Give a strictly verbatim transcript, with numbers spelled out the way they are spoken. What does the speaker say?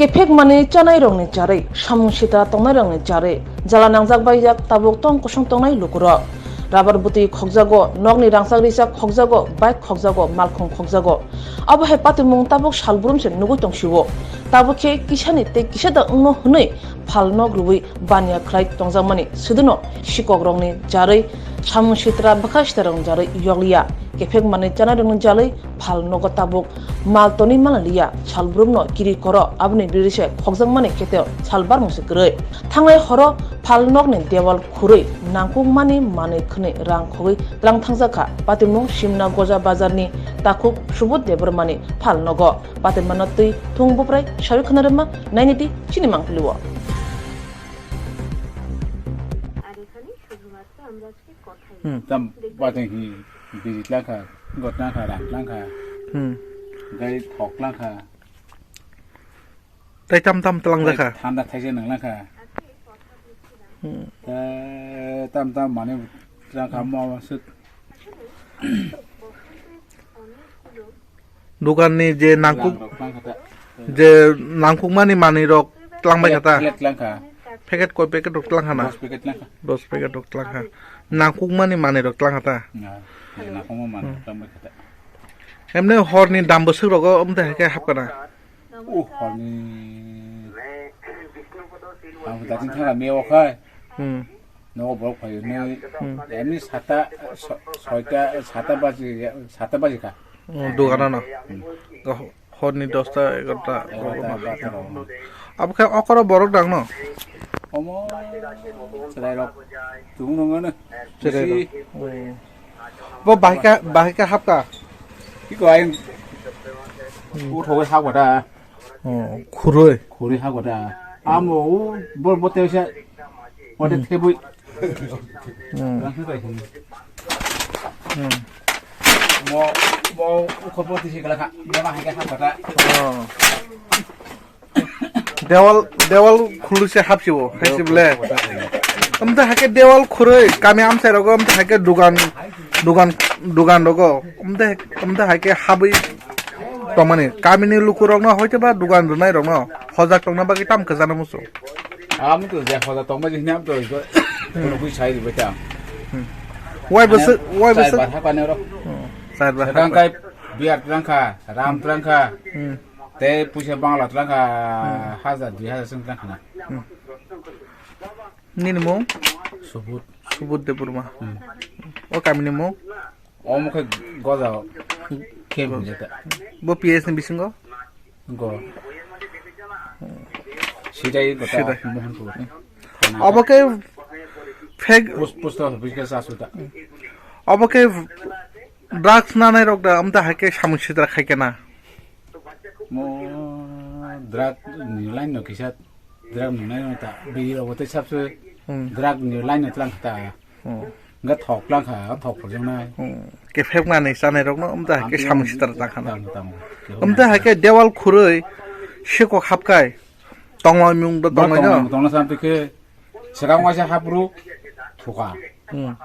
Kephek manwi chanairokni charwi, samung sitra tongnairokni charwi jala nangjak baijak tabuk tong kosong tongnai lukurok. Rabar bwtwi khokjago, nokni rangchak rijak khokjago, bike khokjago, malkhung khokjago. Abo hai patimung tabuk salbrum se nugwi tongsio. Tabuk khe kisani tei kisa da wngno hwnwi phalnok rwui baniya khlai tongjakmani swdwno sikokrokni jarwi samung sitra bwkha sitarokni jarwi yokliya. Kephek manwi chanairokni jalwi phalnogo tabuk mal tonwi manliya, salbrumno kiri koro aboni bwrwi se khokjakmani kheteo sal barmung se kwrwi. Thangnai horo phalnokni dewal khurwi nangkukmani manwi khwnwi rang khogwi tlang thangjakha. Patimung Simna Goja Bazarni takhuk Subodh Debbarmani phalnogo. Patimano twi thung buprai sawi khwnarwma nainidi chini mangpili o. Hmm. Tam bateng hi biri tlangkha, got tlangkha, rak tlangkha, hmm, gai thok tlangkha. Tei tam tam tlang jakha. Thanda thaisa nang langkha. Hmm. Tei tam tam mane tlangkha mo sut. Dukan ni je nangkuk, je nangkukmani manwi rok tlang bai kha ta. Packet, packet koi packet rok tlang kha na? Dos packet tlang kha. Dos packet rok tlang kha. Nangkukmani manwi rok tlang kha ta. Nangkukmani manwi rok tlang bai kha ta. Emne hor ni dam bwswk rogo omte hai khe hap kana? O hor ni. Ang dating thang kha me o khai. Hmm. Nogo borok phai nai. Hmm. Emni sata, so-, soita, sata baji, sata baji kha. Oh, dogana no. Hmm. Go-, hor ni dosta, egarota. Egarota, barota. Abo khe okoro borok dang no? Omo, chwrai rok. Tung nung ano. Chwrai rok. Bisi. Oh. Bo bahika, bahika hapka. Ki ko ayang. Hmm. Uthogwi hapka ta. Oh, khurui. Khurui ha goda. Amo u bor bote se. Bote thebui. Hmm. Hmm. Mo, mo u khobor tisi kala kha. Dema hai kha goda. Oh. Dewal, dewal khulu se hapsi bo. Hai se bole. Amta hake dewal khurui kami amsai rogo amta hake dugan, dugan, dugan rogo. Amta, amta hake habui Tongmani kamini lukurokno hoitoba dugan rwnairokno hojak tongna bagwi tamo kwchana muchung. Amo to je hojak tongma je hwnwi amo to rwgwi sai rwbaita. Hmm. Wai bwswk, wai bwswk. Chaibar hapani oro. Hmm. Chaibar hapani. Twrangkhai biyar twrangkha, ram twrangkha. Hmm. Tei puisa bangla twrangkha, hmm, hajar dui hajar chwng twrangkha na. Hmm. Nini mung? Subut. Subut Debbarma. Hmm. O kamini mung? Omo khe goja khe hwnjak ta. Bo P S ni bisingo? Go. Sidai go ta. Sidai. Mohanpur. Obo khe fake. Pus-, post office khe sa suta. Obo khe drugs nanai rok da, amta hai khe samung sidra khai khe na. Mo drug ni line no kisa drug nungnai no ta biri rok bo tei sabse. Hmm. Drug ni line no tlang ta. Hmm. Ga thok lang kha, ga thok phor jong nai. Hmm. Kephek manwi chanai rok no amta hai khe samung sitra tang kha na. Tang, tang. Amta hai khe dewal khurui sikok hap khai tongmani mung do tongmani no. Tongmani mung tongna sam te khe swkang waisa hapru thuka. Hmm.